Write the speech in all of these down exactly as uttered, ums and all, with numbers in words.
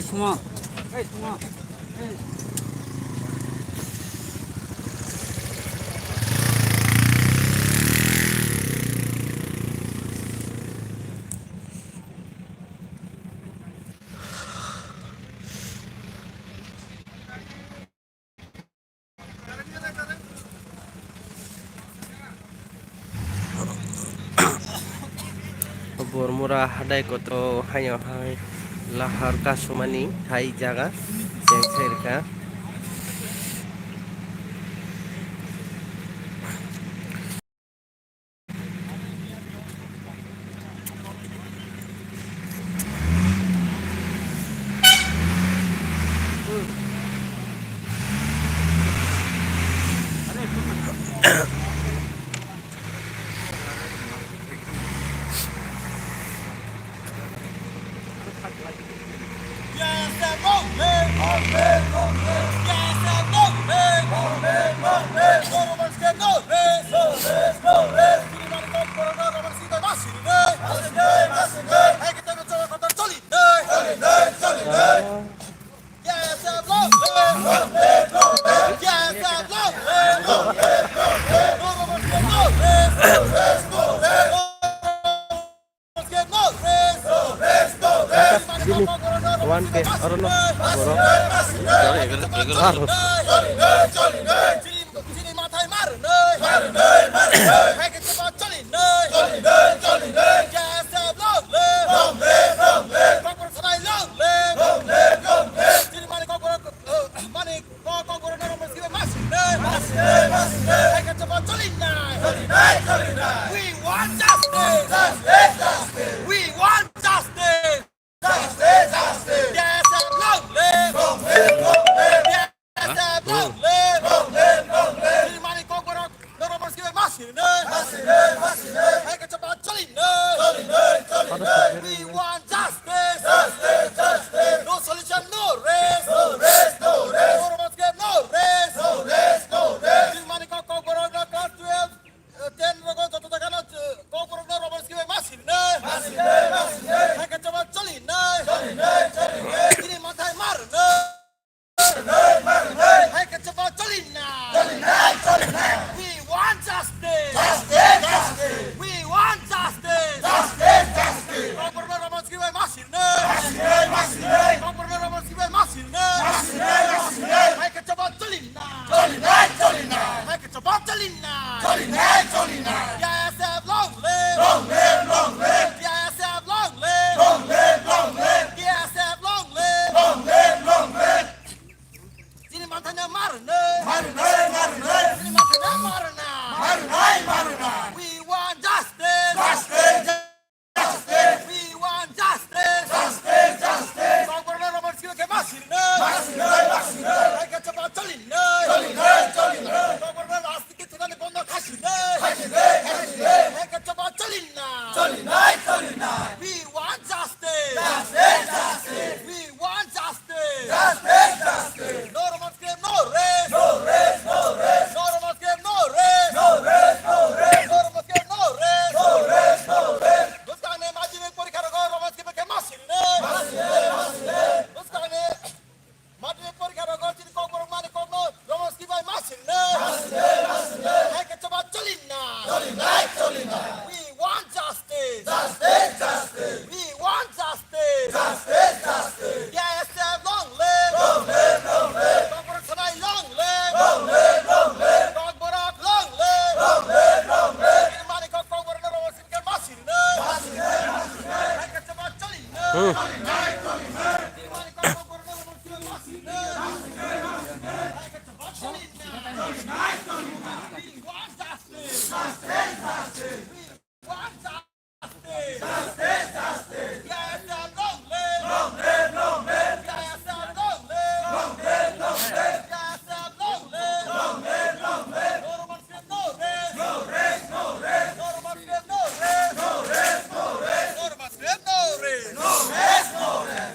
Suma. Hey, suma. Hey. Bormura hadai koto haino hai lahar kasumani hai jaga chengsairka. Bini one K oro no borok. Chini mathai mar nai. Hai ke chapa choli nai. K S F long live. Kokborok sanai long live. Chini mani kokborok, mani Kokborok no romos kibai masing nai. Hai ke chapa choli nai. We want justice. We want justice. K S F long live! K S F long live! Chini mani Kokborok no romos kibai masing nai. Hai ke chapa choli nai. We want justice! No solution, no rest! No romos kibai, no rest! Chini mani Kokborok no class twelve, ten rogo joto jaga no, Kokborok no romos kibai masing nai. Hai ke chapa choli nai. Chini mathai mar nai. Hai ke chapa choli nai. We want justice. We want justice. Kokborok no romos kibai masing nai. Kokborok no romos kibai masing nai. Hai ke chapa choli nai. Hai ke chapa choli nai. K S F long live. K S F long live. K S F long live. Chini mathai no mar nai. Chini mathai no mar nai. We want justice. We want justice. Kokborok no romos kibai masing nai. Hai ke chapa choli nai. Kokborok no rasti ke thunani bondo khasi nai. Hai ke chapa choli nai. We want justice. We want justice. No romos kibai, no rest. No romos kibai, no rest. No romos kibai, no rest. Bwskangni madhyamik porikha rogo romos kibai khe masing nai. Bwskangni madhyamik porikha rogo chini Kokborok mani kokno romos kibai masing nai. Hai ke chapa choli nai. We want justice. We want justice. K S F long live. Kokborok sanai long live. Kokborok long live. Chini mani Kokborok no romos kibai masing nai. Hai ke chapa choli nai.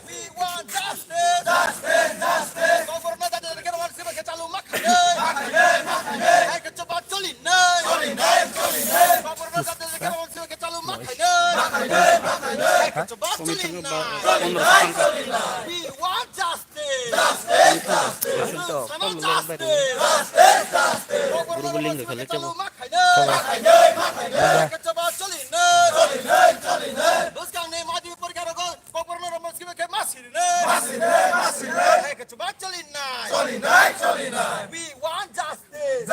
We want justice! Justice! Justice! Kokborok no jati jati khe romos kibai khe chalu ma khainai. Ma khainai, ma khainai. Hai ke chapa choli nai. Choli nai, choli nai. Kokborok no jati jati khe romos kibai khe chalu ma khainai. Ma khainai, ma khainai. Hai ke chapa choli nai. Choli nai, choli nai. We want Guru buling de khale chabo. We want justice.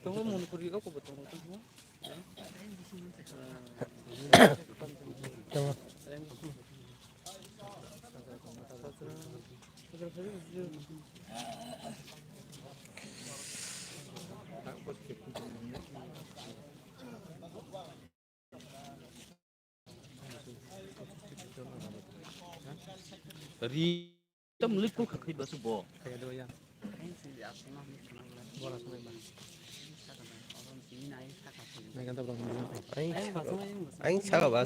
Tongo mun kuri o kubo tongo tongo. Ri tam lik ko khakhai basu bo. Aing saka ba.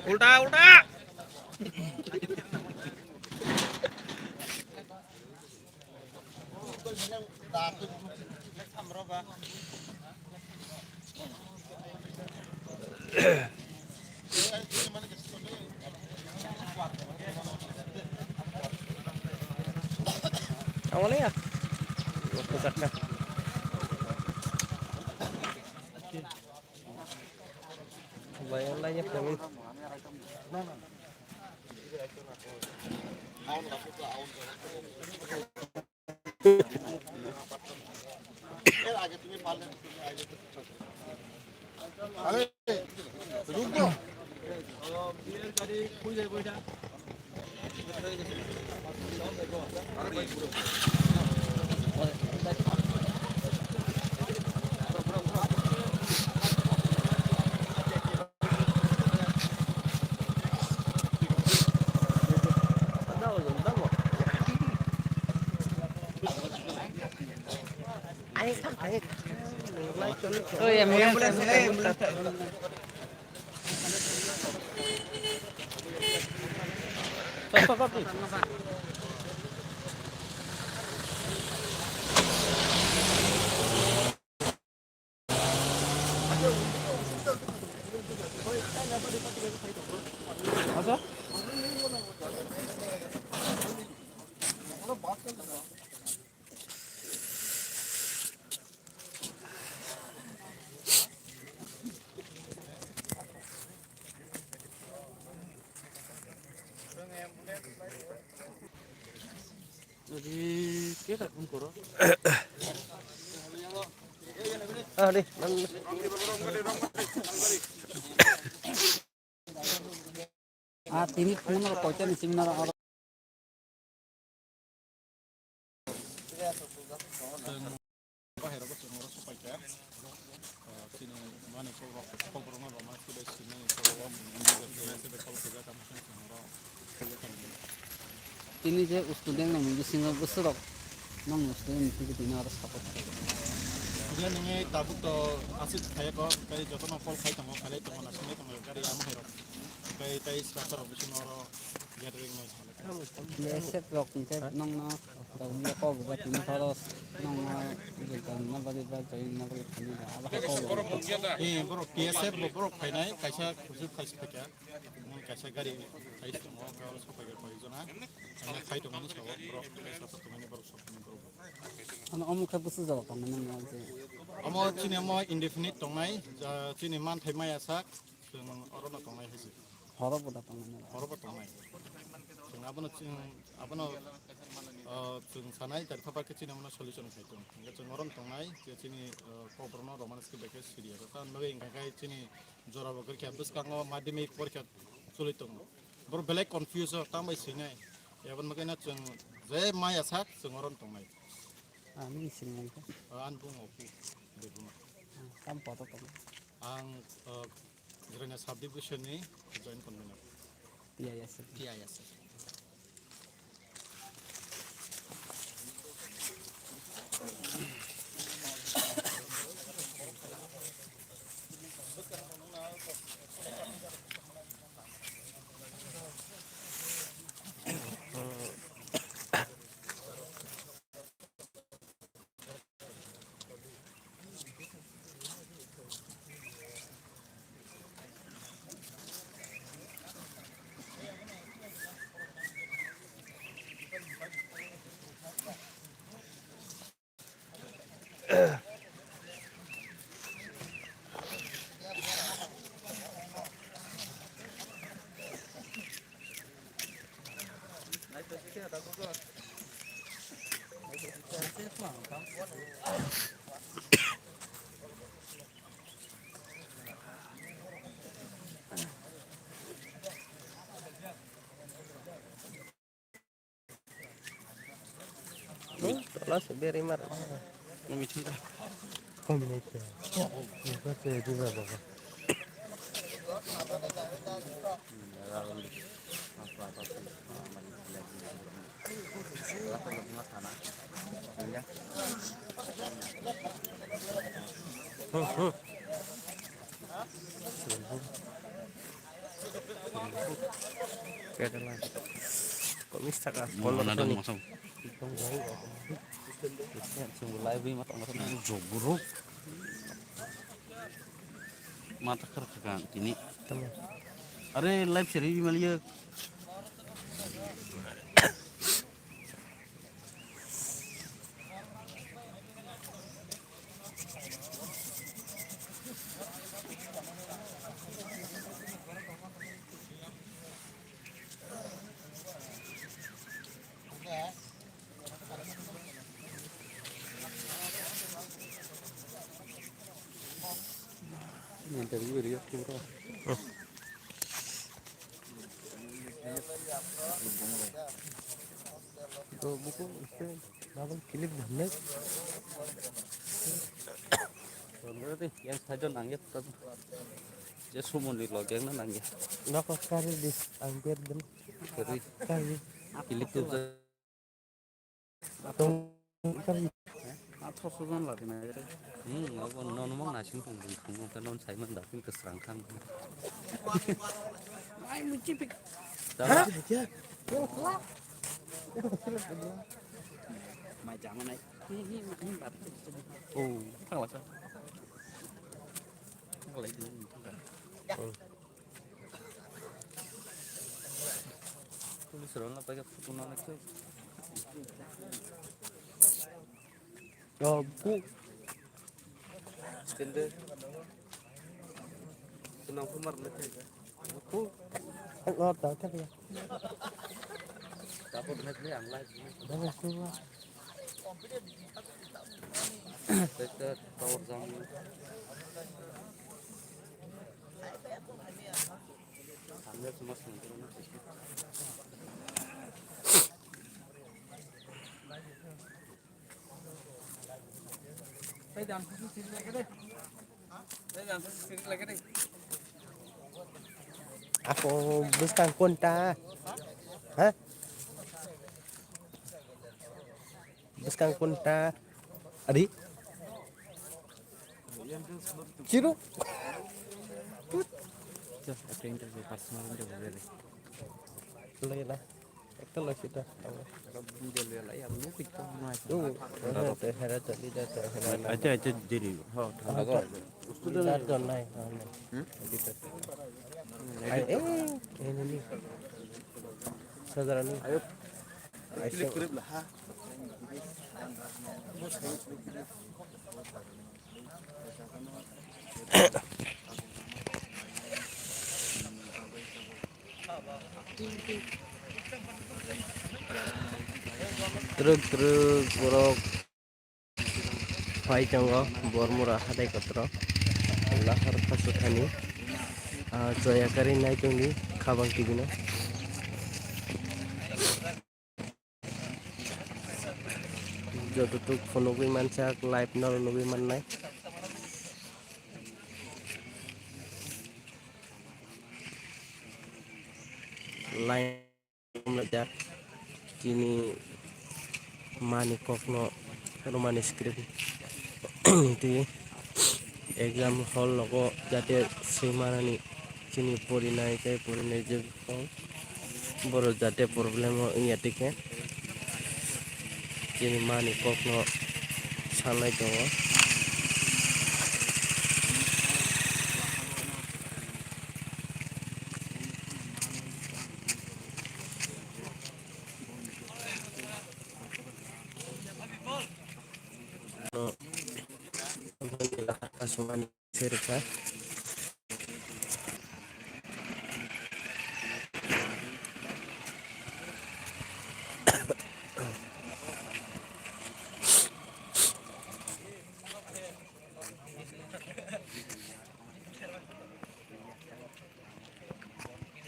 Ulta, ulta. Ang wala ya. Waktu zakat. Bayar lah ya, kami. Ah, tini phone rok koita ni simi naro oro. Tini je student rok ni bisingo bwswk rok nokni student ni twi twi no aro support khlai. Student nungwi tabuk to aswk khlai kok, tei jotono call khai tongo, khalai tongo, naisingwi tongo, gari ama hai rok. Tei, tei structure rok bisingo oro gathering no. B S F rok hwnkhe nokno Tongya kok ba tini khoro nongno je tongna bagwi ba join na bagwi thani ba abo hai kok ba. Eh, borok T S F bo borok phainai, kaisa kuchuk kaisa phaikha. Mon kaisa gari khai tongo, borok sok phaikha koi jona. Kaisa khai tongmani sabo borok, kaisa sok tongmani borok sok tongmani borok. Ano omo khe busu jora tongmani mo je. Omo chini omo indefinite tongnai, ja chini manthai maya sak, chwng orono tongnai hai se. Horo bo da tongnai. Horo bo tongnai. Chwng abono chwng Abono, ah, chwng sanai, tar pha pha khe chini omono solution khai tong. Hingkhe chwng orom tongnai, je chini, ah, kokborokno romani bai khe siriya. Tamo bagwi hingkha khe chini jora bo kwrwikha, bwskango madhyamik porikha choli tongo. Borok belai confuse o, tamo bai swinai. Aboni bagwino chwng je maya sak, chwng orom tongnai. Ani sini mangkha. Ah, ani bung oku, Debuma. Ah, tam poto tongo. Ang, ah, Jirania Subdivision ni Joint Convener. P I S F. P I S F. Tola se beri mar. Kombination. Komis taka. Mana dong masam. Sungguh live ini matang matang. Joguruk. Mata kerja kan ini. Are live seri malia. Interview area pura. Do buku iste double click dhamne. Yang saja nangya. Je sumoni log yang nangya. Nako kari di angker dem. Kari. Kari. Click tu. Tong kari. Atharoso jon lagi na re. Hmm, abo nono mang nasing tong tong tong ta non sai man da pin kesrang khang. Mai muci pik. Mai jama nai. Hi hi mai bat. Oh, thang la sa. Thang la. Police rok no paikha photo no naikhe. Oh, bu. Tende. Senang kumar naikhe. Bu. Ang lor ta khe ya. Dapat naikhe ang lai. Dapat sih. Tete tower jam. Sambil semua sendiri. Ako bwskang kunta. Ha? Bwskang kunta. Adi? Chiru? Put. Just a interview, personal interview, really. Lagi lah. Ekta lasi ta. Video le lai, abo nukui tong nai. Yo, hera to, leader to, hera na. Acha, acha, diri. Ho, thanda to. Leader to nai, ha, nai. Hmm? Leader. Ai, eh, eh, ni, ni. Saudara ni. Ayo. Ai, click so. Click lah, ha. Twrwk twrwk borok phai tongo Bormura hatai kotoro lahar khasu thani, ah, joya kari nai tongdi khabang tibino. Jototuk phunugwi mansa, live no nugwi mannai. Line jak chini mani kokno romani script twi exam hall logo jate swimanani chini porinai tei porinai je. Borok jate problem o wngya tike chini mani kokno salnai tongo. Aswmani. Seriksa.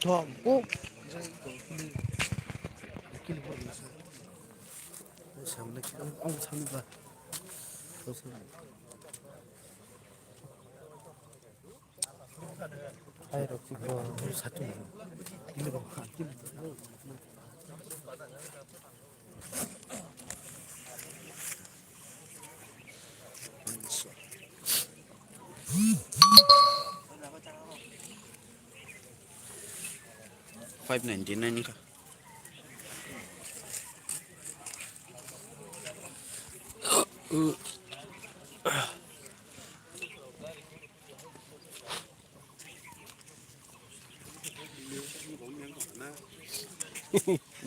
Thok, oh. Samne, oh, samne ba. Oh, samne. Five ninety nine ka.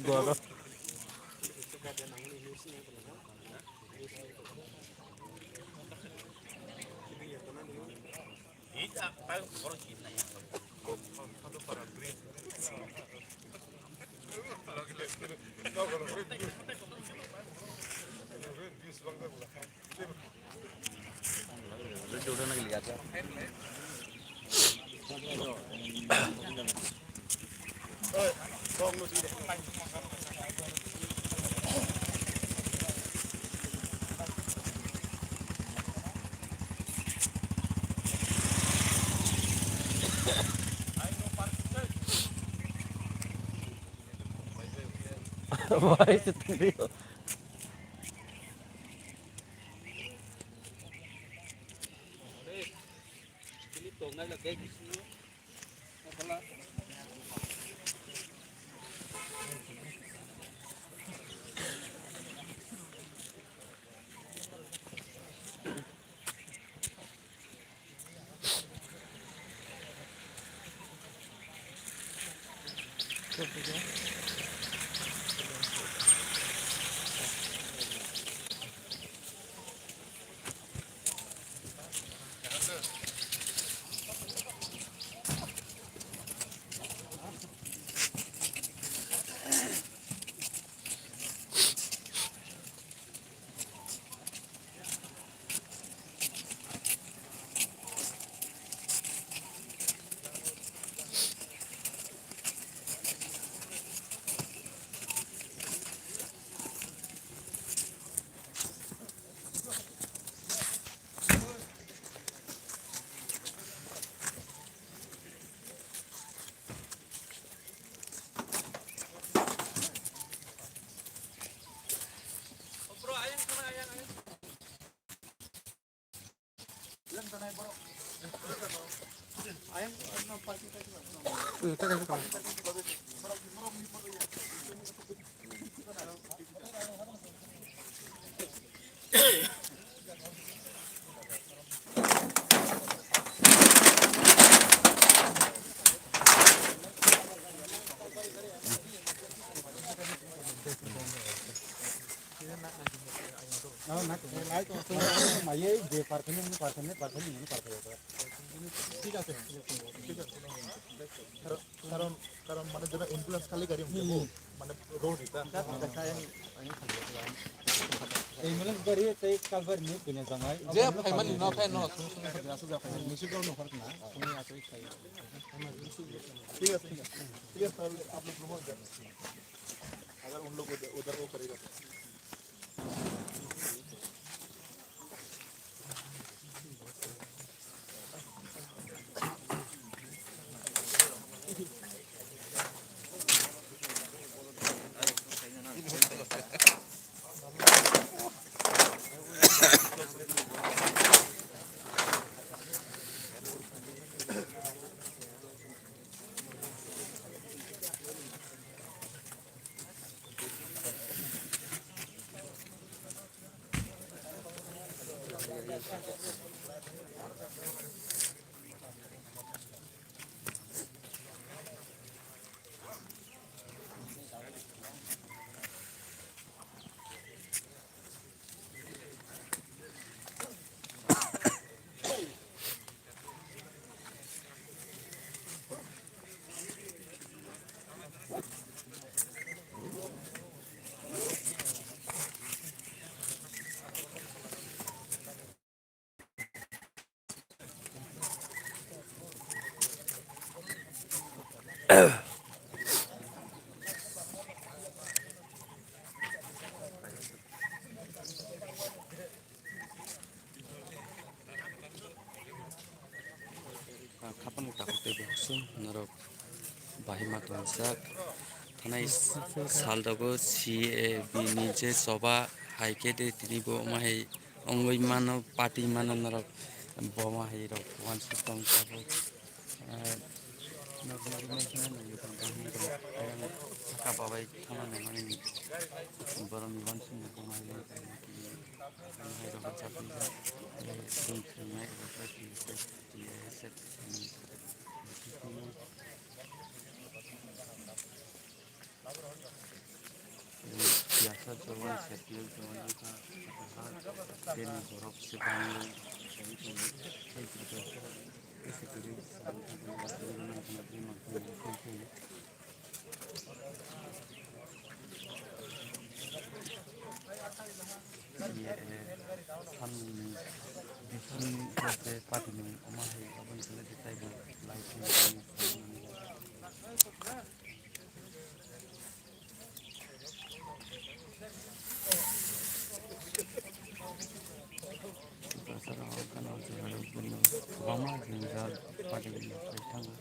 Goro. ঠিক আছে, ঠিক আছে। কারণ, কারণ, কারণ মানে যারা ambulance খালি গাড়ি উঠে, মানে রোড এটা। Ambulance গাড়ি tei kalbari ni kanya jangai. Je phaimani no khai no, sung sung khaja asuk ja phaimani. Musi kau no khorna, sung ya asuk khai. ঠিক আছে, ঠিক আছে, তাহলে আপনি গ্রহণ করেন। अगर उन लोग उधर, उधर वो करेगा तो। Khapang takhuk tei bukhuk norok bahai ma tongsa thanai sal rogo C A B ni je choba hai khe de tini bo omo hai ongoi mano, pati mano norok bo ma hai rok wansuk tong tabuk. Norok nugwi mankha nini tong tong hinwi tong ayang saka babai thangna naimani borokni wansukmung tongma hai tongma tini hai rok chapnijak tini thwngmai rok tini tini hai se tini. Siyasa jawai, sepial jawai, bini borok se bangwi, samungni bising se patini omo hai aboni tole taibo lai. Kwbangma jwngjal phatwi thango.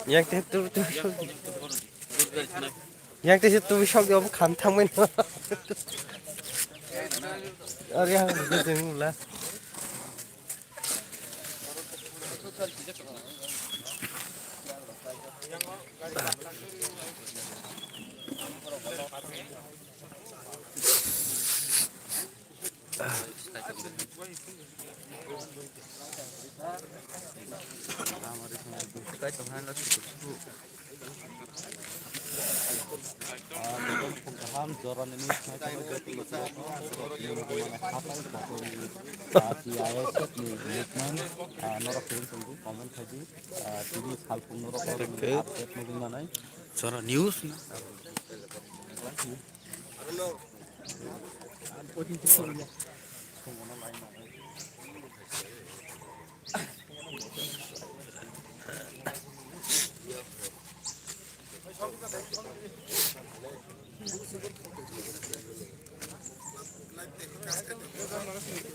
Yang teh tu tu. Yang teh tu sok yo khan thang men. Ari yang tu tu mula. Kaham jorani ni swnai tongwi joto lukurokno borokni mwnai hatai joto ni, ah, T I S F ni movement, ah, norok kwrwng tongdi, comment khaidi, ah, tini salphung norok update nugwi manai. Jora news na.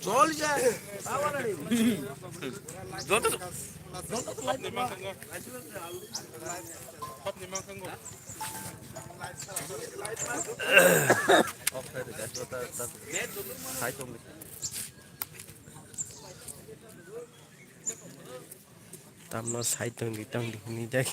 Chol ja. Tamno side tong di tong di hwnwi jai.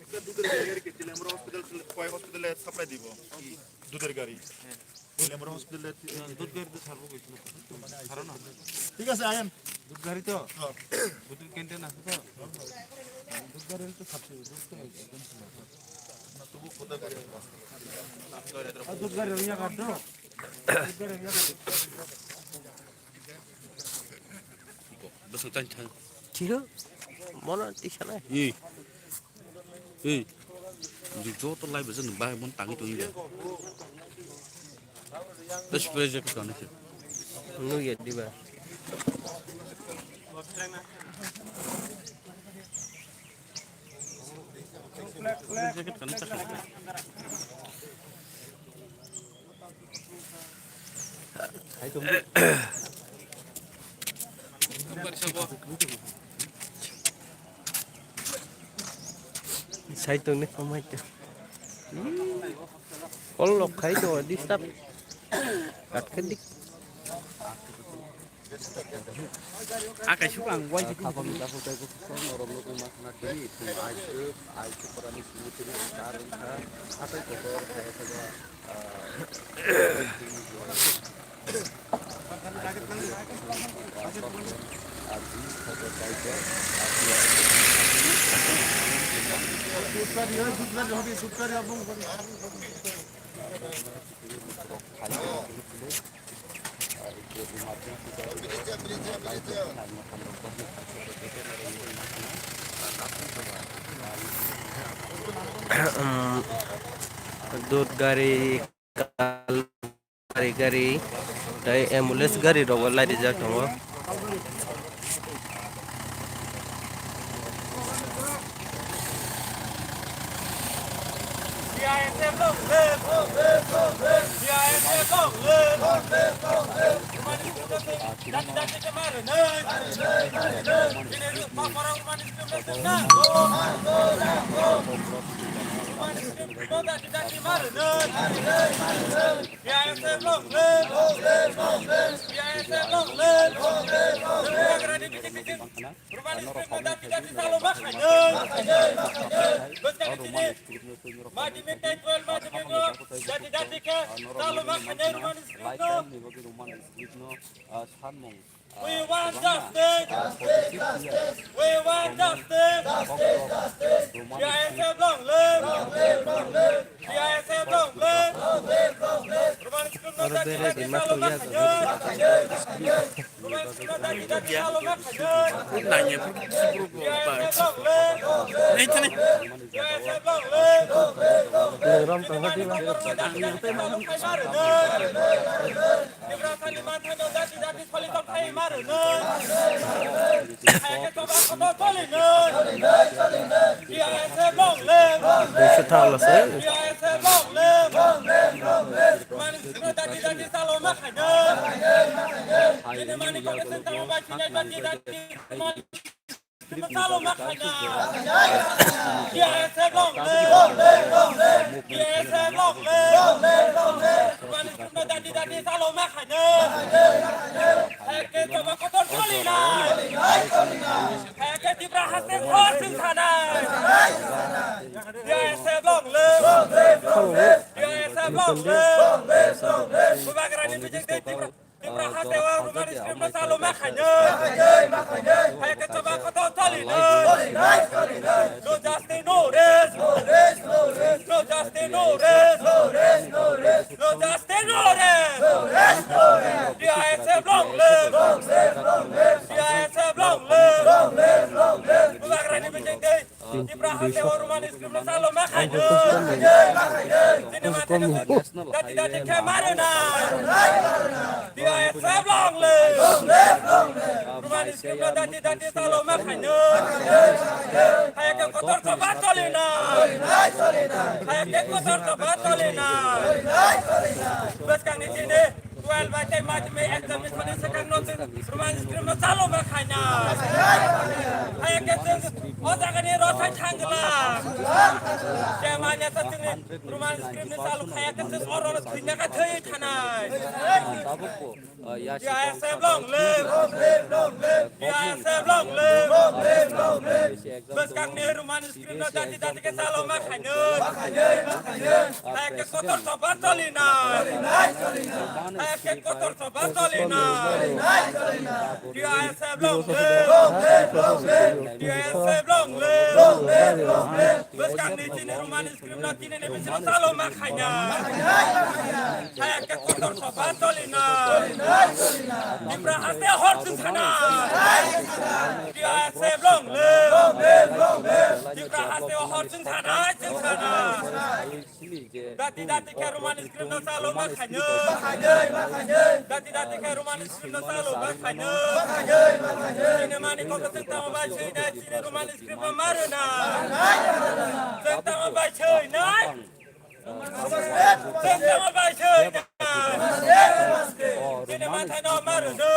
একটা দুধের গাড়ি আর কি, লেমরা হসপিটাল, কয় হসপিটালে সাপ্লাই দিব দুধের গাড়ি? লেমরা হসপিটালে দুধ গাড়ি তো ছাড়বো কইছিল তো। ছাড়ো না। ঠিক আছে, আয়েন। দুধ গাড়ি তো? হ্যাঁ। দুধের ক্যান্টিন আছে তো? দুধ গাড়ি তো ছাড়ছে, দুধ তো একদম ছিল। না, তবু কোথায় গাড়ি? আর দুধ গাড়ি ইয়া কাট দাও। দুধ গাড়ি ইয়া কাট দাও। Bwswk tang thang. Chiro? Mono tisa nai. Ei. Ei. Jik joto lai bwswk nwng bai mon tangwi tongwi ya. Tei spray jacket kani khe. Nugya diba. Spray jacket kani khe. Sai tong ni pamai tu. Kol lok khai to disturb. Kat khe dik. Akai suk ang wai. Khabang jahu tei bukhuk norok nugwi ma khna tini thung aisuk aisuk para ni simi tini kar wngkha. Hatai kotor kaya kaya. Dudh gari, kal gari, gari, tei ambulance gari rok bo lai rijak tongo. Madhyamik tei twelve madhyamik no jati jati khe chaloma khainai Roman script no. We want justice. We want justice. B I S F long live. B I S F long live. Roman script no jati jati chaloma khainai. Nanya, bro, bro, bro, bro. Ini nih. Duiso thang lase. Bubagrani bijak tei Tripura, Tripura haste o Roman script no chaloma khainai. Hai khe chobang kotor choli nai. No justice, no rest. No justice, no rest. No justice, no rest. B I S F long live. B I S F long live. Long live, long live, long live. Bubagrani Tipra haste o Roman script no chalo ma khaino. Chini ma thani dati dati khe maro na. T I S F long live. Roman script no dati dati chalo ma khaino. Hayake kotor to ba choli na. Hayake kotor to ba choli na. Bwskang ni chini twelve bai tei madhyamik examination ni swkang no chwng Roman script no chalo ma khaina. Hayake chwng o jaga ni rosai thangla. Je manya sa chwng Roman script ni chalo hayake chwng oro no thwina ka thwi thanai. T I S F long live. T I S F long live. Bwskang ni Roman script no dati dati khe chalo ma khaino. Hayake kotor to ba choli na. Hayake kotor to ba choli na. T I S F long live. T I S F long live. Bwskang ni chini Roman script no tini ni bising chalo ma khaina. Hayake kotor to ba choli na. Tipra haste hor chwng sana. T I S F long live. Tipra haste hor chwng sana, chwng sana. Dati dati khe Roman script no chalo ma khaino. Dati dati khe Roman script no chalo ma khaino. Chini mani kok chwng tamo bai sui nai, chini Roman script no maro na. Chwng tamo bai sui nai. Chwng tamo bai sui nai. Chini ma thai no maro na.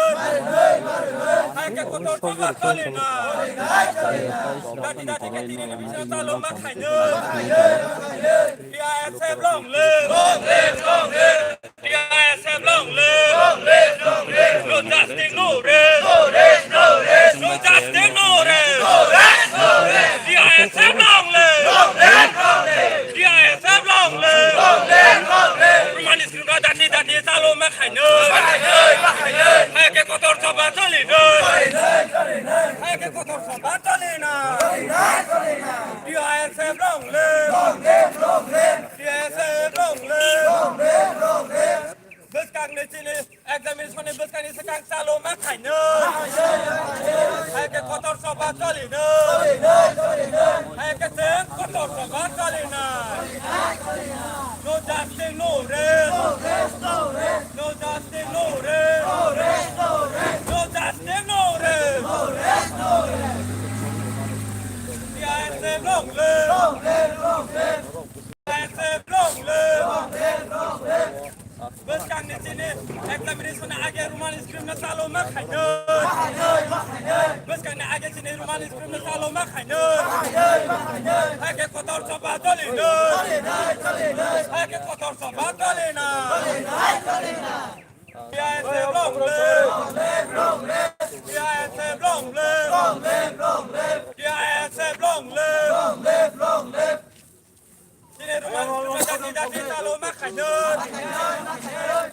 Hayake kotor to ba choli na. Dati dati khe chini Roman script no chalo ma khaino. T I S F long live. Long live, long live. T I S F long live. Long live, long live. No justice, no rest. No rest, no rest. No justice, no rest. No rest, no rest. T I S F long live. Long live, long live. T I S F long live. Long live, long live. Roman script no dati dati chalo ma khaino. Hayake kotor to ba choli na. Hayake kotor to ba choli na. T I S F long live. Long live, long live. T I S F long live. Long live, long live. Bwskang ni chini examination ni bwskang ni swkang chalo ma khaino. Hayake kotor to ba choli na. Hayake chwng kotor to ba choli na. No justice, no rest. No justice, no rest. No justice, no rest. T I S F long live. T I S F long live. Bwskang ni chini examination age Roman script no chalo ma khaino. Bwskang ni age chini Roman script no chalo ma khaino. Hayake kotor to ba choli na. Hayake kotor to ba choli na. T I S F long live. T I S F long live. T I S F long live. Chini Roman script no dati dati chalo ma khaino.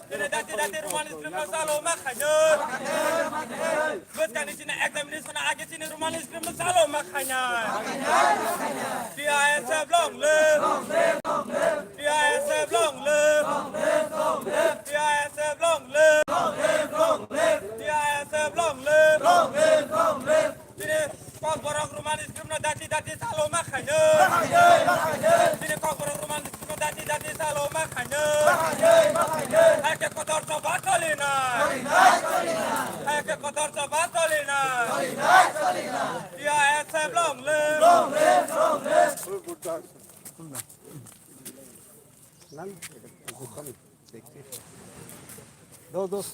Chini dati dati Roman script no chalo ma khaino. Bwskang ni chini examination age chini Roman script no chalo ma khaina. T I S F long live. T I S F long live. T I S F long live. T I S F long live. Chini Kokborok Roman script no dati dati chalo ma khaino. Chini Kokborok Roman script no dati dati chalo ma khaino. Hayake kotor to ba choli na. Hayake kotor to ba choli na. T I S F long live. Long live, long live. Nang, bukan. Dos, dos.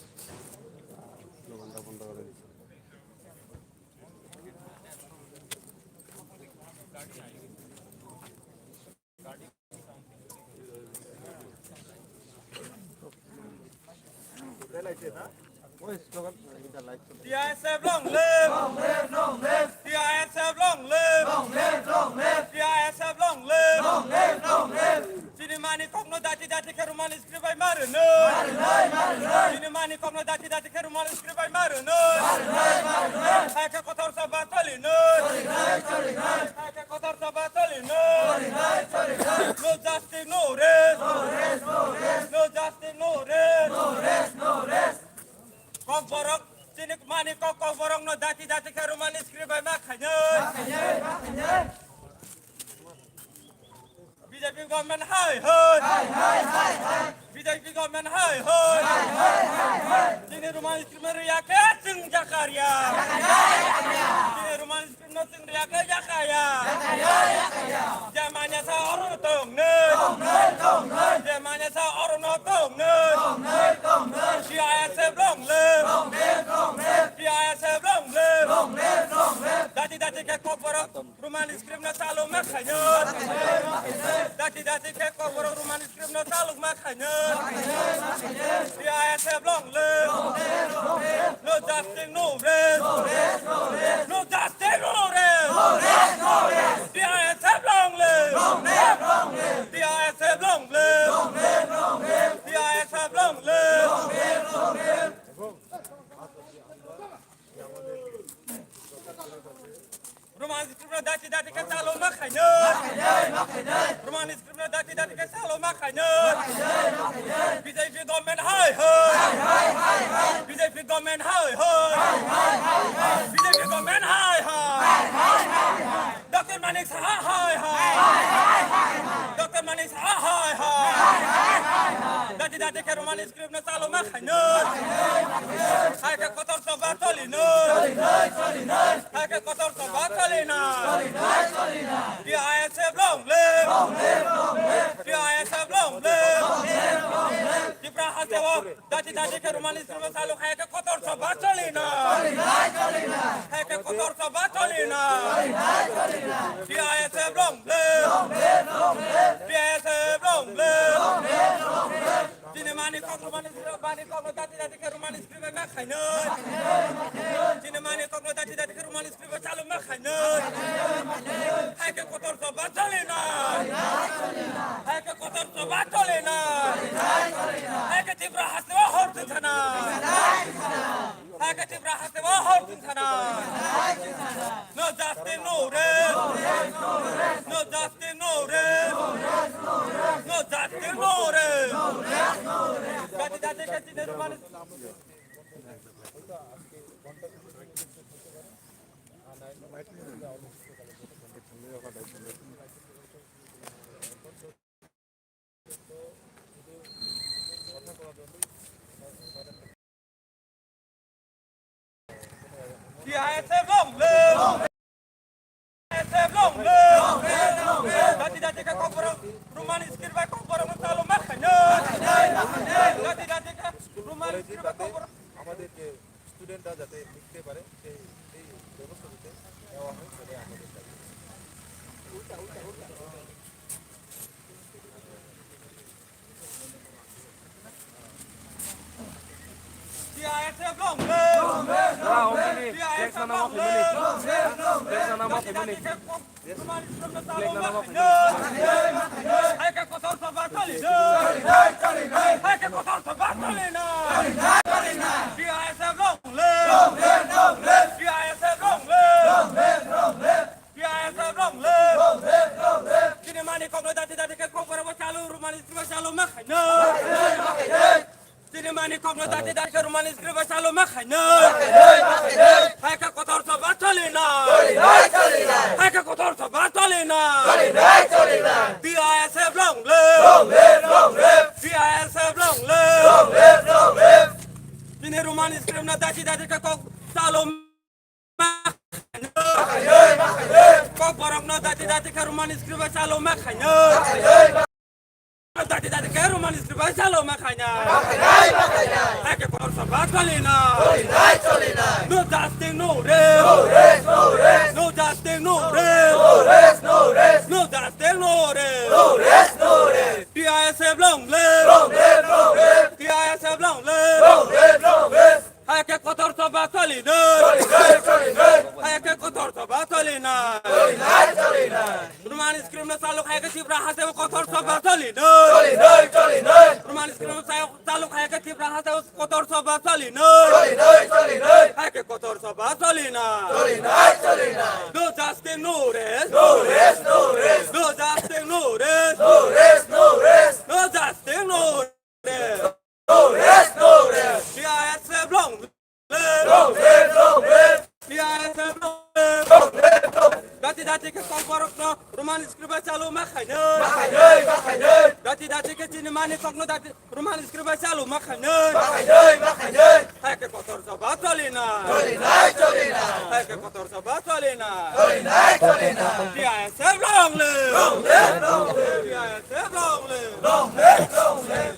T I S F long live! T I S F long live! T I S F long live! Chini mani kokno dati dati khe Roman script bai ma rwnoi. Chini mani kokno dati dati khe Roman script bai ma rwnoi. Hai khe kotor sa ba choli noi. Hai khe kotor sa ba choli noi. No justice, no rest. No justice, no rest. Kokborok, chini mani kok, kokborok no dati dati khe Roman script bai ma khainai. Government hai hai. Hai hai hai hai. B J P government hai hai. Hai hai hai hai. Chini Roman script no riya khe chwng jakarya. Chini Roman script no chwng riya khe jakaya. Jakaya jakaya. Je manya sa oro tong ne. Tong ne tong ne. Je manya sa oro no tong ne. Tong ne tong ne. C I S F long live. Long live long live. C I S F long live. Long live long live. Dati dati khe kokborok. Roman script no chalo ma khaino. Dati dati khe kokborok Roman script no chalo ma khaino. C I S F long live. No justice, no rest. No justice, no rest. C I S F long live. C I S F long live. C I S F long live. Roman script no dati dati khe chalo ma khaino. Roman script no dati dati khe chalo ma khaino. B J P government hai hai. B J P government hai hai. B J P government hai hai. Doctor Manik Saha hai hai. Doctor Manik Saha hai hai. Dati dati khe Roman script no chalo ma khaino. Hai khe kotor choba choli no. Hai khe kotor choba choli na. T I S F long live. T I S F long live. Tipra haste o dati dati khe Roman script no chalo hai khe kotor choba choli na. Hai khe kotor choba choli na. T I S F long live. T I S F long live. Chini mani kok no mani script mani kok no dati dati khe Roman script ma khaino. Chini mani kok no dati dati khe Roman script chalo ma khaino. Hai khe kotor choba choli na. Hai khe kotor choba choli na. Hai khe Tipra haste o hor thana. Hai khe Tipra haste o hor thana. No justice, no rest. No justice, no rest. No justice, no rest. Dati dati khe chini Roman T I S F long live! T I S F long live! Dati dati khe kokborok Roman script bai kokborok no chalo ma khaino. Dati dati khe Roman script bai kokborok. আমাদের যে স্টুডেন্টরা যাতে লিখতে পারে সেই সেই ব্যবস্থা দিতে দেওয়া হয় সেটাই আমাদের দাবি। T I S F long live! T I S F long live! Hai khe kotor choba choli na. Hai khe kotor choba choli na. T I S F long live! T I S F long live! T I S F long live! Chini mani kok no dati dati khe kokborok bo chalo, Roman script bo chalo ma khaino. Chini mani kok no dati dati khe Roman script bo chalo ma khaino. Hai khe kotor choba choli na. Hai khe kotor choba choli na. T I S F long live. T I S F long live. Chini Roman script no dati dati khe kok chalo ma khaino. Kokborok no dati dati khe Roman script bo chalo ma khaino. Dati dati khe Roman script bai chalo ma khaina. Hai khe kotor choba choli na. No justice, no rest. No justice, no rest. No justice, no rest. T I S F long live. T I S F long live. Hai khe kotor choba choli na. Hai khe kotor choba choli na. Roman script no chalo hai khe Tipra haste o kotor choba choli na. Roman script no chalo hai khe Tipra haste o kotor choba choli na. Hai khe kotor choba choli na. No justice, no rest. No justice, no rest. No justice, no rest. T I S F long live! Long live, long live! T I S F long live! Long live, long live! Dati dati khe kok Borokno Roman script bai chalu ma khainwi. Ma khainwi, ma khainwi. Dati dati khe chini mani kokno dati Roman script bai chalu ma khainwi. Ma khainwi, ma khainwi. Hai khe kotor sabha choli na. Choli nai, choli nai. Hai khe kotor sabha choli na. Choli nai, choli nai. T I S F long live. Long live, long live. T I S F long live. Long live, long live.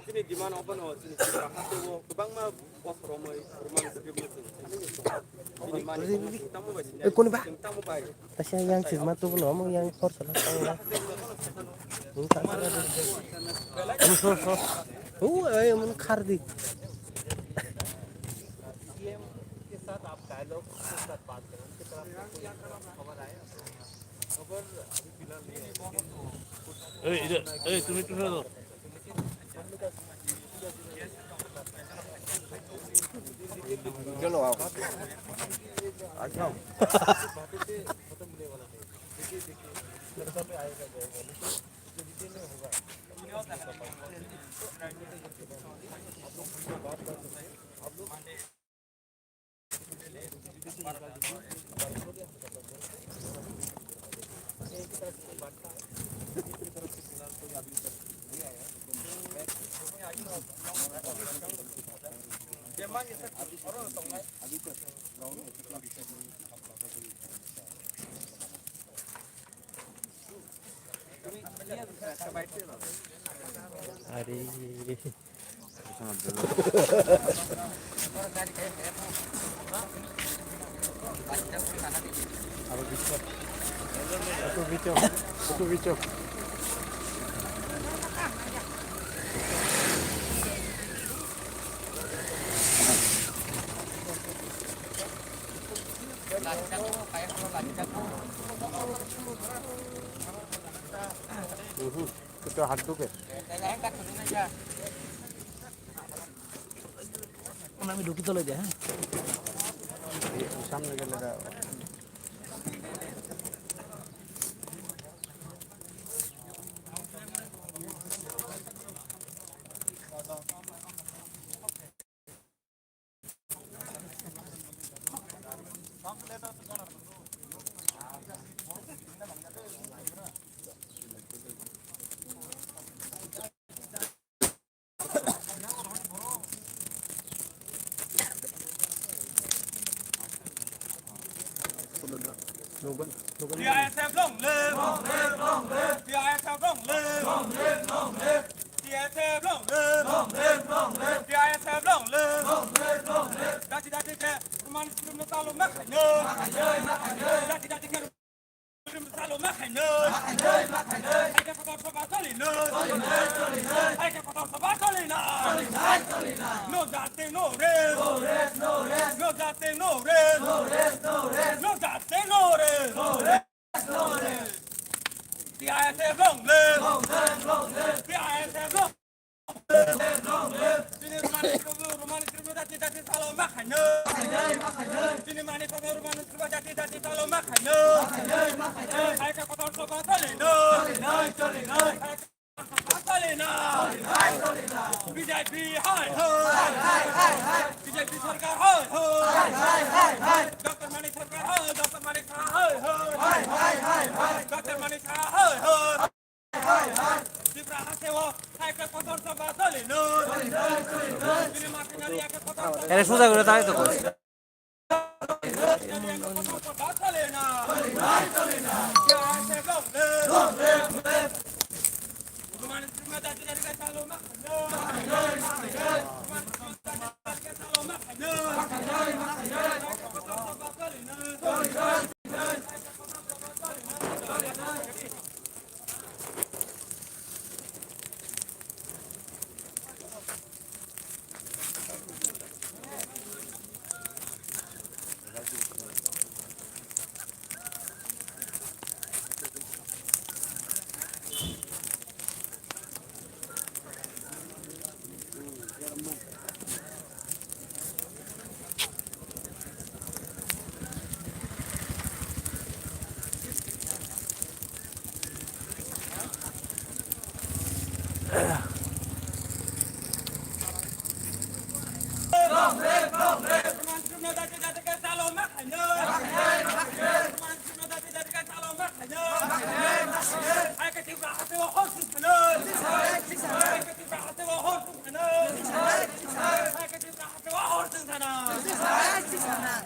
Chini demand obono chini Tripura hasteo kwbangma bosoromwi Roman script no chwng thani ni song. Chini mani tamo bai sini. Eh, kuni ba? Chwng tamo bai. Tasa yang sima tu belum yang kor salah. Ini tak salah. Oh, eh, mun khardi. Ei, ida, ei, তুমি একটু সরে দাও। Are. Aro bicho. Atu bicho. Atu bicho. Mhm. Kita haduk ya. Ona ami ঢুকি তলে দিয়া, হ্যাঁ? সামনে গেলে T I S F long live! Long live, long live! T I S F long live! Long live, long live! T I S F long live! Long live, long live! T I S F long live! Long live, long live! Dati dati khe Roman script no chalu ma khainwi. Ma khainwi, ma khainwi! Dati dati khe Roman script no chalu ma khainwi. Ma khainwi, ma khainwi! Hai khe kotor sabha choli nwi. Choli nwi! Hai khe kotor sabha choli nwi. Choli nwi, choli nwi! No jati no rest! No rest, no rest! No jati no rest! No rest, no rest! No jati no rest! No rest! T I S F long live! Long live, long live! T I S F long live! Long live, long live! Chini mani kobo Roman script no jati jati chalu ma khainwi. Chini mani kobo Roman script no jati jati chalu ma khainwi. Hai khe kotor sabha choli nwi. Choli nwi, choli nwi! Choli nwi! B J P hai ho! B J P sarkar hai ho! Doctor Manik sarkar hai, Doctor Manik Saha hai ho! Doctor Manik Saha hai ho! Tripura hasteo hai khe kotor sabha choli nwi. Chini ma khainani ya khe kotor sabha. Ere suja guri tai to.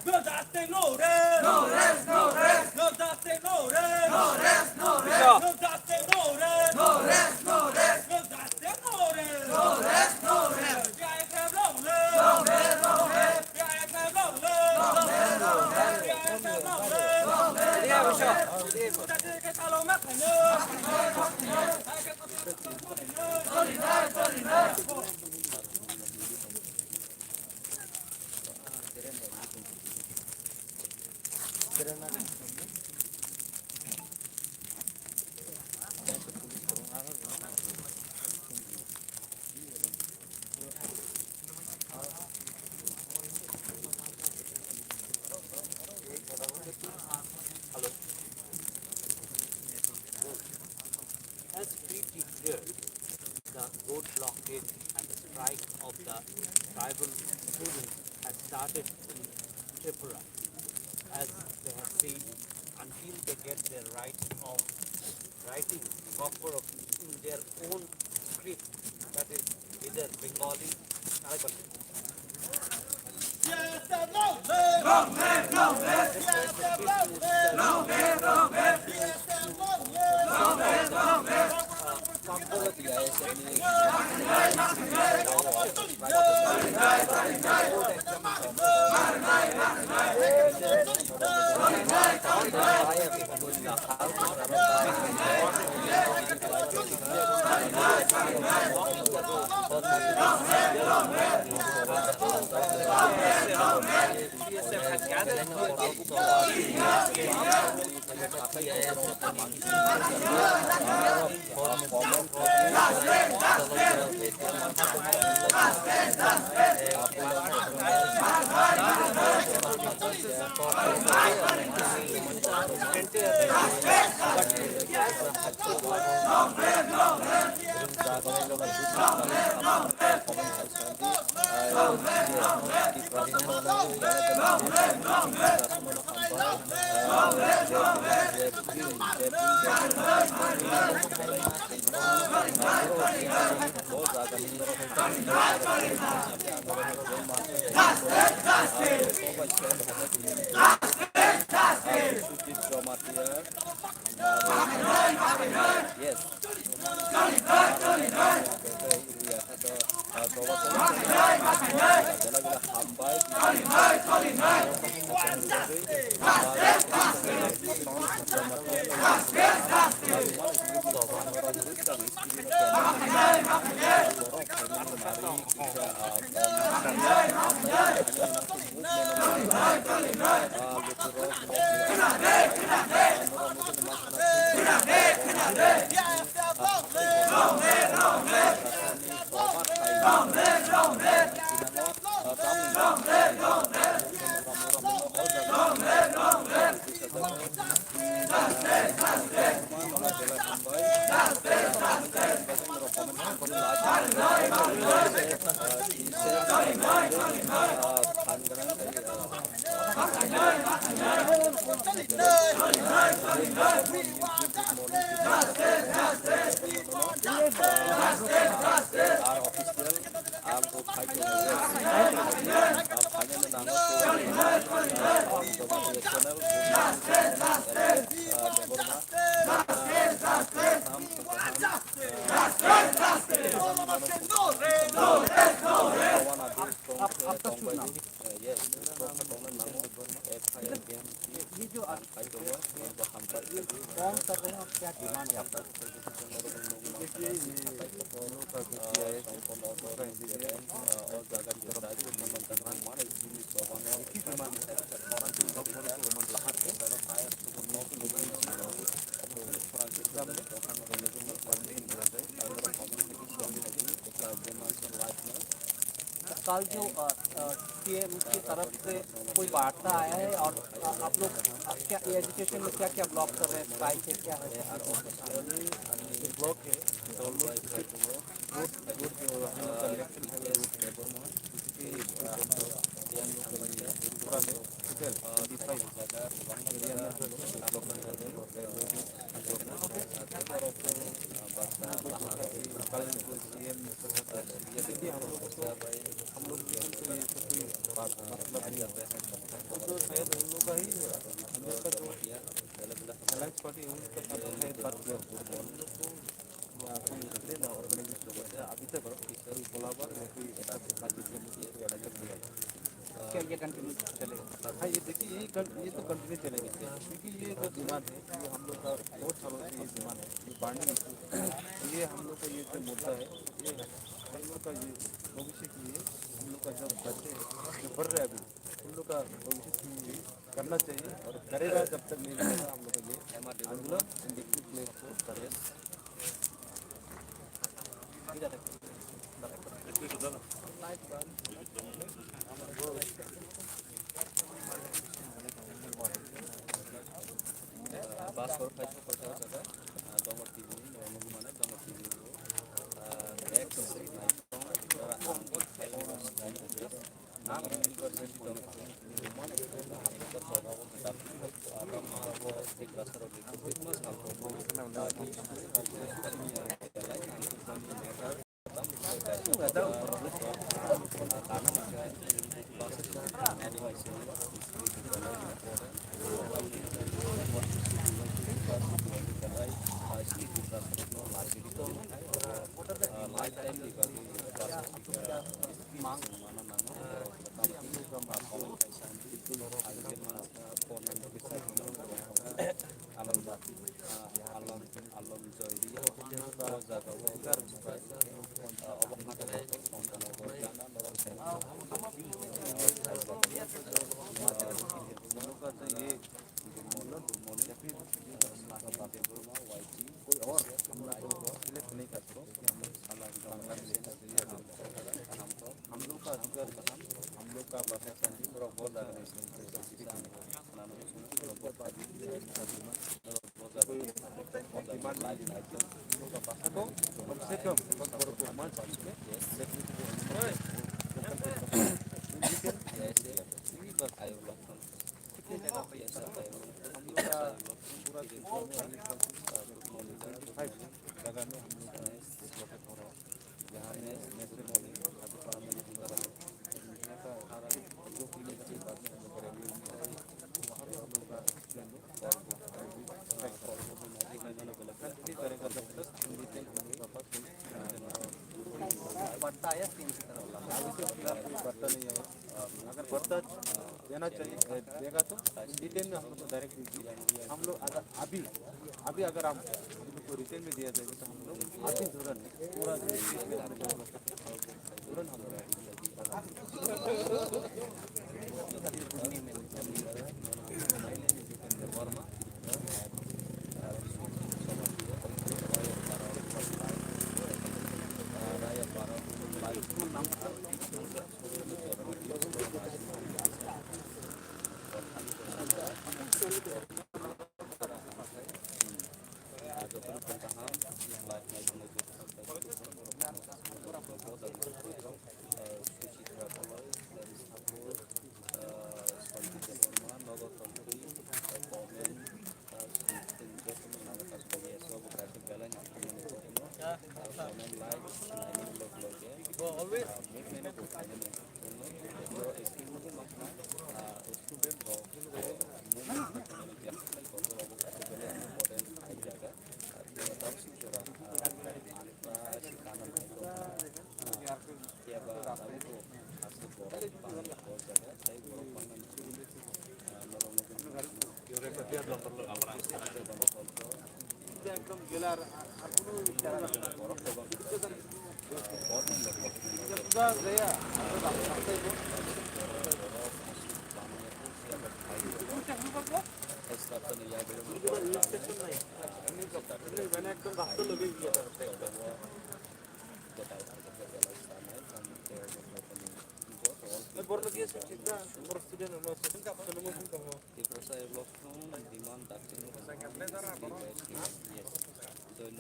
No justice, no rest. No rest, no rest. No justice, no rest. No rest, no rest. No justice, no rest. No rest, no rest. No justice, no rest. No rest, no rest. B I S F long live. Long live, long live. B I S F long live. Long live, long live. B I S F long live. Long live, long live. As we declared, the road blockade and the strike of the tribal students has started in Tripura, as they have said, until they get their right of writing proper in their own script, that is either Bengali, Arabic. Yes. ये जो आप कौन कर रहे हैं और क्या डिमांड है आपका? देखिए, ये दोनों का जो किया है, और जगह की तरफ से डिमांड कर रहा हूँ। एक ही डिमांड है। कल जो, अ, अ, सीएम की तरफ से कोई वार्ता आया है और, अ, आप लोग, अ, क्या, ये एजुकेशन में क्या-क्या ब्लॉक कर रहे हैं, स्ट्राइक है, क्या है? ब्लॉक है, जो हम लोग का नेशनल हाईवे रोड है, पूरा में टोटल ट्वेंटी फ़ाइव एरिया में हम लोग डेवलपमेंट कर रहे हैं। कल जो सीएम, देखिए, हम लोग तो, हम लोग तो ये सब कोई बात मतलब नहीं है। तो शायद उन लोग का ही, हम लोग का जो अलायंस पार्टी है, उनका साथ शायद बात किया होगा। हम लोग तो या कोई लेना ऑर्गेनाइजेशन होता है, अभी तक कोई कोलाबर या कोई ऐसा बातचीत करने की कोई आयोजन नहीं है। क्या ये कंटिन्यू चलेगा? हाँ, ये देखिए, यही कं-, ये तो कंटिन्यू चलेगा, क्योंकि ये जो डिमांड है, ये हम लोग का बहुत सालों से ये डिमांड है, ये बर्निंग इशू, ये हम लोग का ये जो मुद्दा है, ये हम लोग का ये भविष्य के लिए हम लोग का जो बच्चे हैं, जो बढ़ रहे हैं अभी, उन लोग का भविष्य के लिए करना चाहिए और करेगा, जब तक नहीं करेगा हम लोग का ये आंदोलन। Bus or flight ko kota jaga, ah, Dongor T V ni, Dongor T V ni, ah, next, Alom, alom joiri, o jaga o, obo hwnkhai, हम लोग का अधिकार है, हम लोग का भाषा संगीत और बहुत ज़्यादा है। कोई डिमांड नहीं है, हम लोग का भाषा को कम से कम बस बड़ों को मंच में देखने के लिए हम लोग को, ये बस आयोग लगता है। कितने जगह पे ये सब है? हम लोग का पूरा ट्वेंटी फ़ाइव जगह में हम लोग का जहाँ में नेशनल मॉडल, अभी पारामोडल की तरफ, यहाँ का अठारह दो किलोमीटर के बाद में हम लोग का रेलवे में है, वहाँ पे हम लोग का ट्रेन और कंटिन्यू करेगा जब तक हम लोग का पास कोई पट्टा आया, तीन की तरफ। अभी तो फिलहाल कोई पट्टा नहीं है। अगर पट्टा देना चाहिए, देगा तो डिटेल में हम लोग को डायरेक्ट दीजिए। हम लोग अगर अभी, अभी अगर हम, हम लोग को रिटर्न में दिया जाएगा तो हम लोग अभी तुरंत पूरा तुरंत हम लोग Tiprasa Air Block from Diman Dakshini West. Yes. Join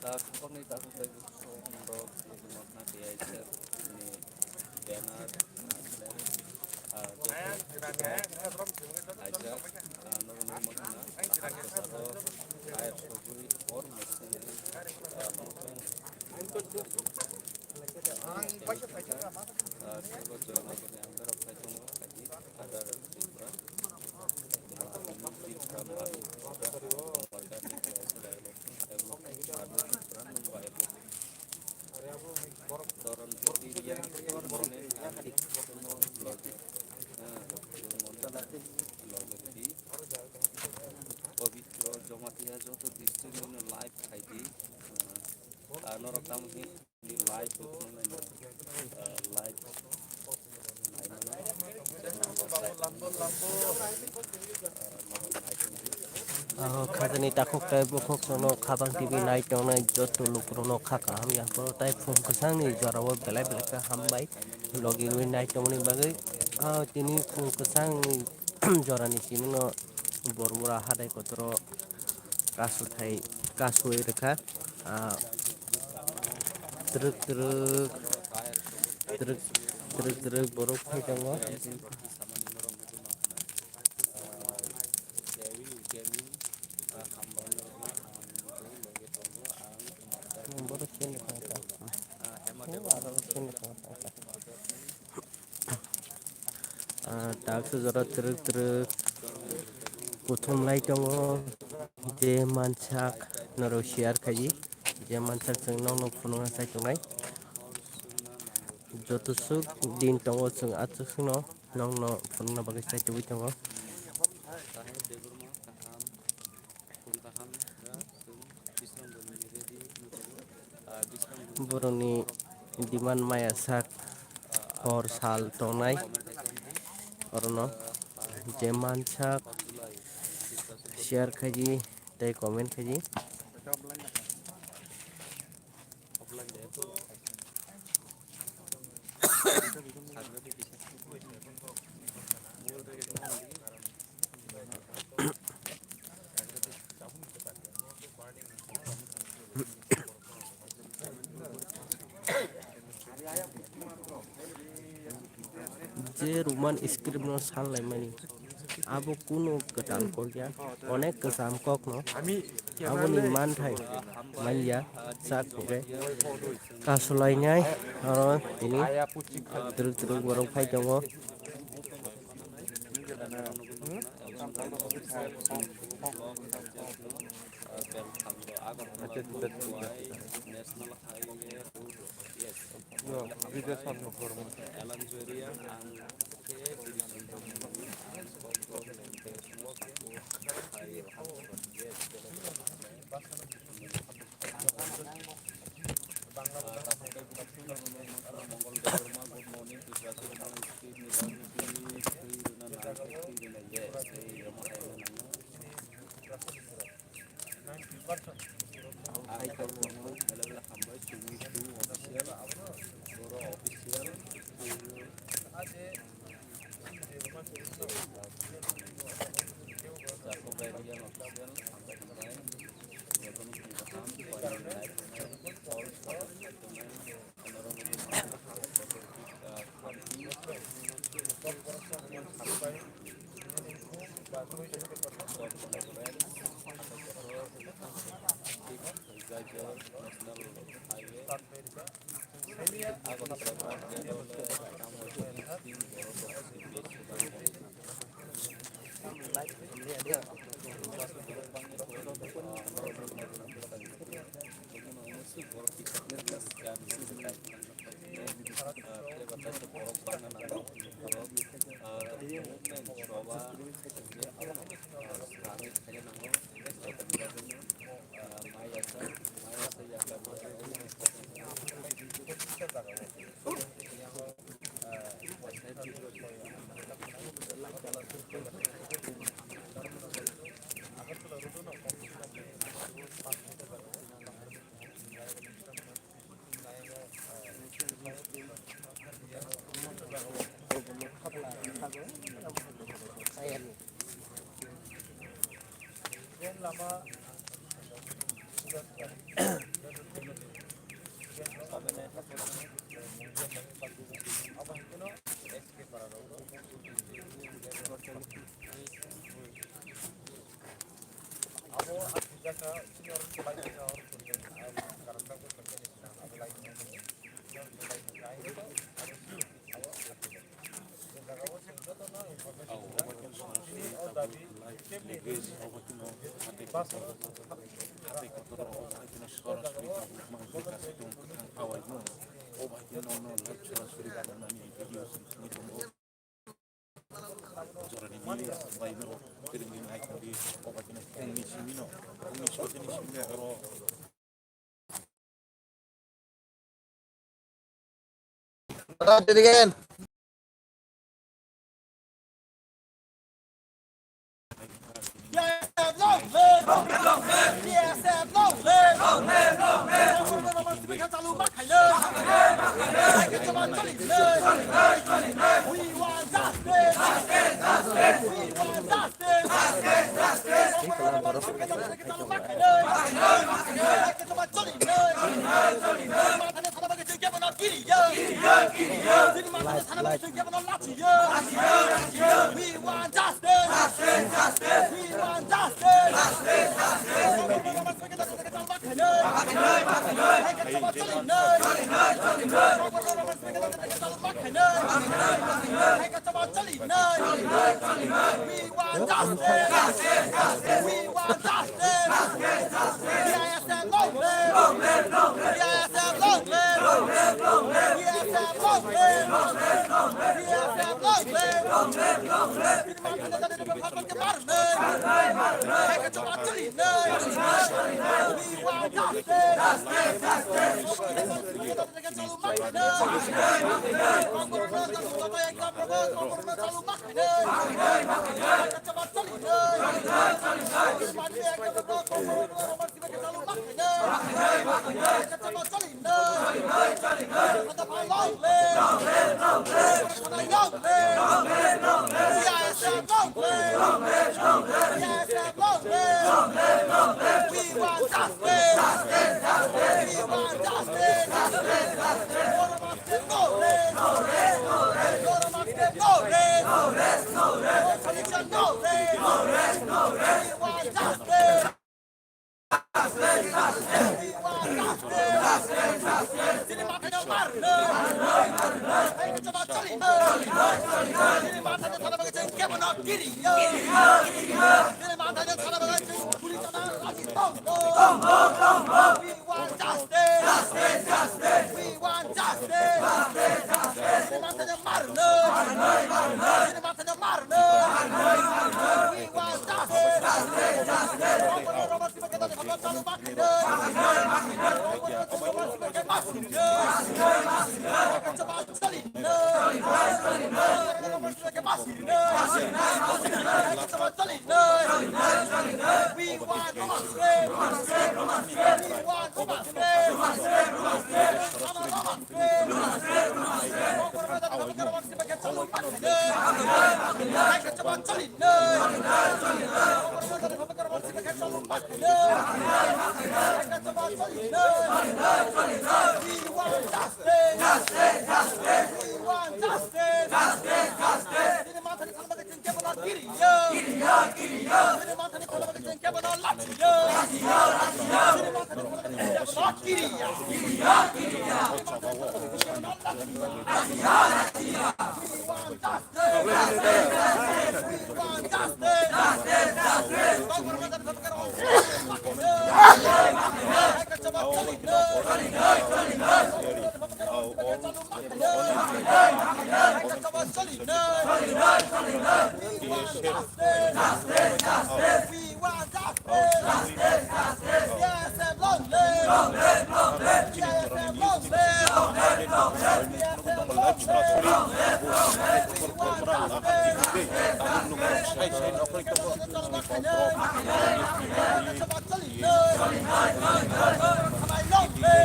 Khapangni takhuk tei bukhuk rok, K I S F ni banner, ah, ah, joto kaijak, ah, nogo nugwi mankha na, ah, kwcharo, ah, sogwi hor mwswngwi, ah, ah, teibo Joynagarni under o phai tongo, kaisa Other Tripura, Tripura, Tripura, Toron Putri Reang, Morning Angrik, Sono Logi, ah, Logi Di, Pabitro Jamatia joto district no live khaidi, ah, norok tamo hini live, ah, live. Ah, khajani takhuk tei bukhuk sono Khapang T V nai tongnai joto lukurokno kha kaham ya. Borok tai phung kwchangni jorao belai belai khe hambai logi rwi nai tongmani bagwi. Ah, tini phung kwchangni jorani simi no Bormura Hadai Kotoro kasu thai, kasui rwkha. Ah, twrwk twrwk, twrwk, twrwk twrwk borok phai tongo. Borok sini thangkha. Aro sini thangkha. Ah, taksa jora twrwk twrwk kuthum lai tongo, je mansak norok share khaidi, je mansak chwng nokno phunukna chai tongnai. Joto swk din tongo chwng aswk swkno nokno phunukna bagwi chai tongwi tongo. Borokni demand maya sak hor sal tongnai orono je mansak share khaidi tei comment khaidi. Je Roman script no sanlaimani, abo kuno kwtal kok ya, onek kwcham kok no, aboni manthai manya sak hwnkhe kasulainai oro tini twrwk twrwk borok phai tongo. We want justice! We want justice! We want justice! We want justice! B I S F long live! B I S F long live! B I S F long live! B I S F long live! We want justice! We want justice! We want justice! We want justice! Justice! Justice! We want justice! Justice! Justice! Sini mantanya marnoi! Marnoi! Marnoi! Sini mantanya marnoi! Marnoi! Marnoi! We want justice! Justice! Justice!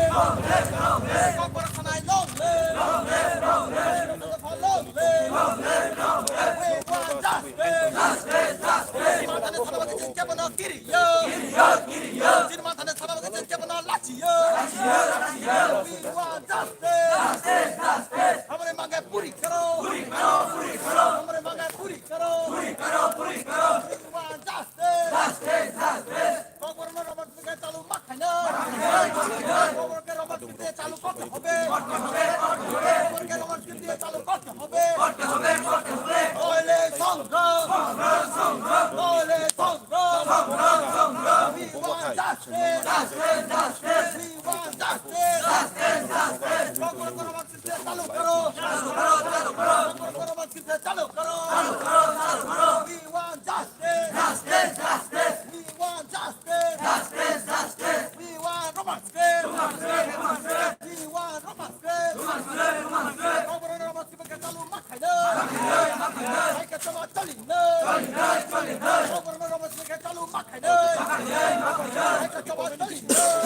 Roman, Roman, Roman, Roman, Roman, Roman, Roman, Hamare mange puri karo. Puri karo, puri karo. Hamare mange puri karo. Puri karo, puri karo. We want justice. Justice, justice. Kokborokno Roman Script chalu ma khainai. Kokborokno Roman Script chalu korte hobe. Kokborokno Roman Script chalu korte hobe. Korte hobe, korte hobe. Noile songrom. Songrom, songrom. Noile songrom. Songrom, songrom. We want justice. Justice, justice. We want justice. Justice, justice. Kokborokno Roman Script chalu karo. Chalu karo, chalu karo. Kokborokno Roman Script chalu karo. Chalu karo, chalu karo. We want justice. Justice, justice. We want justice. Justice, justice. We want Roman Script. Roman Script, Roman Script. We want Roman Script. Roman Script, Roman Script. Kokborokno Roman Script chalu ma khainai. Ma khainai, ma khainai. Hai khe chaba chalinai. Chalinai, chalinai. Kokborokno Roman Script chalu ma khainai. Ma khainai, ma khainai. Hai khe chaba chalinai.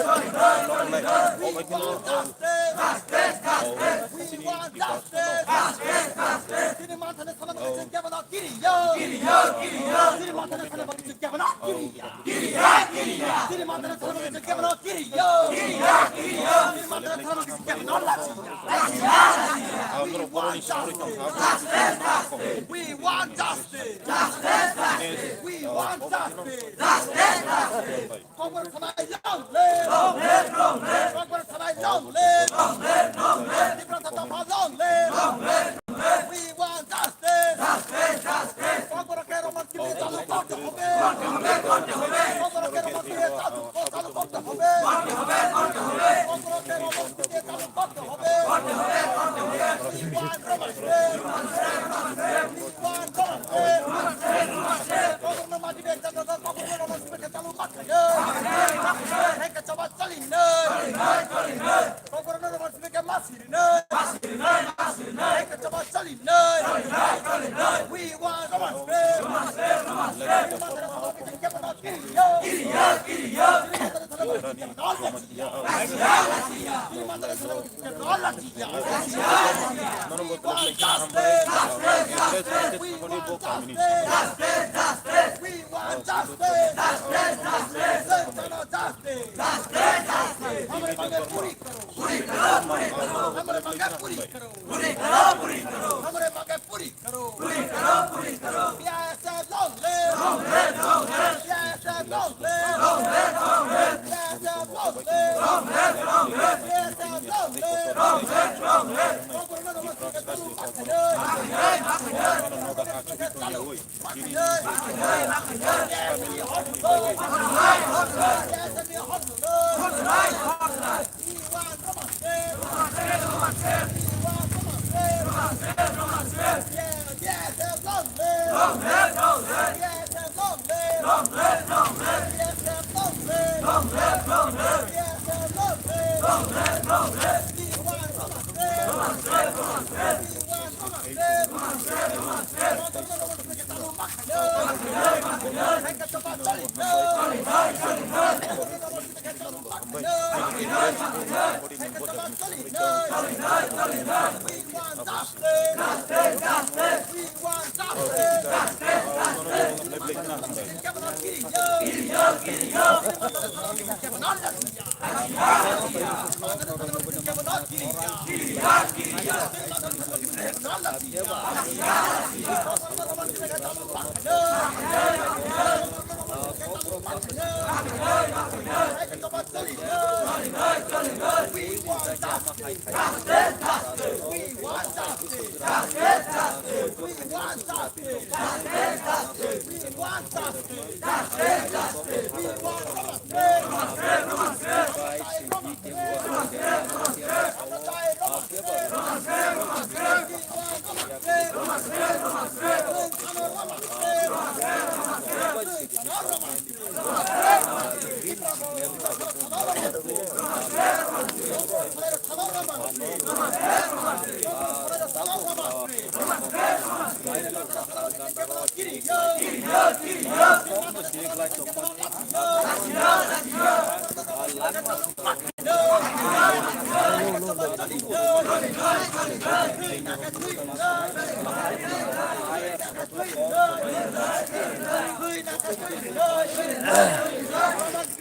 Chalinai, chalinai. We want justice. Justice, justice. We want justice. Justice, justice. Chini manthani sana bagwi chwng kebono kiriya. Kiriya, kiriya. Chini manthani sana bagwi chwng kebono kiriya. Kiriya, kiriya. Chini manthani sana bagwi chwng kebono kiriya. Kiriya, kiriya. Chini manthani sana bagwi chwng kebono lachiya. Lachiya, lachiya. We want justice. Justice, justice. We want justice. Justice, justice. We want justice. Justice, justice. Kokborok sanai long live! Long live, long live! Kokborok sanai long live! Long live, long live! Tiprasa dopha long live! Long live, long live! We want justice! Justice, justice! Kokborok khe Roman Script chalu korte hobe! Korte hobe, korte hobe! Kokborok khe Roman Script chalu, chalu korte hobe! Korte hobe, korte hobe! Kokborok khe Roman Script chalu korte hobe! Korte hobe, korte hobe! We want Roman Script! We want Roman Script! Kokborokno mati bag jagao kokborokno Roman Script khe chalu ma khainai. Hai khe chaba chalinai. Kokborokno Roman Script khe ma sirinai. Hai khe chaba chalinai. We want Roman Script. We want justice! Justice! Justice! Justice! Justice! Justice! Justice! Hamare mange puri karo! Puri karo! Puri karo! Hamare mange puri karo! Puri karo! Puri karo! Hamare mange puri karo! Puri karo! Puri karo! B I S F long live! Long live! Long live! B I S F long live! Long live! Long live! B I S F long live! Long live! Long live! B I S F long live! Long live! Long live!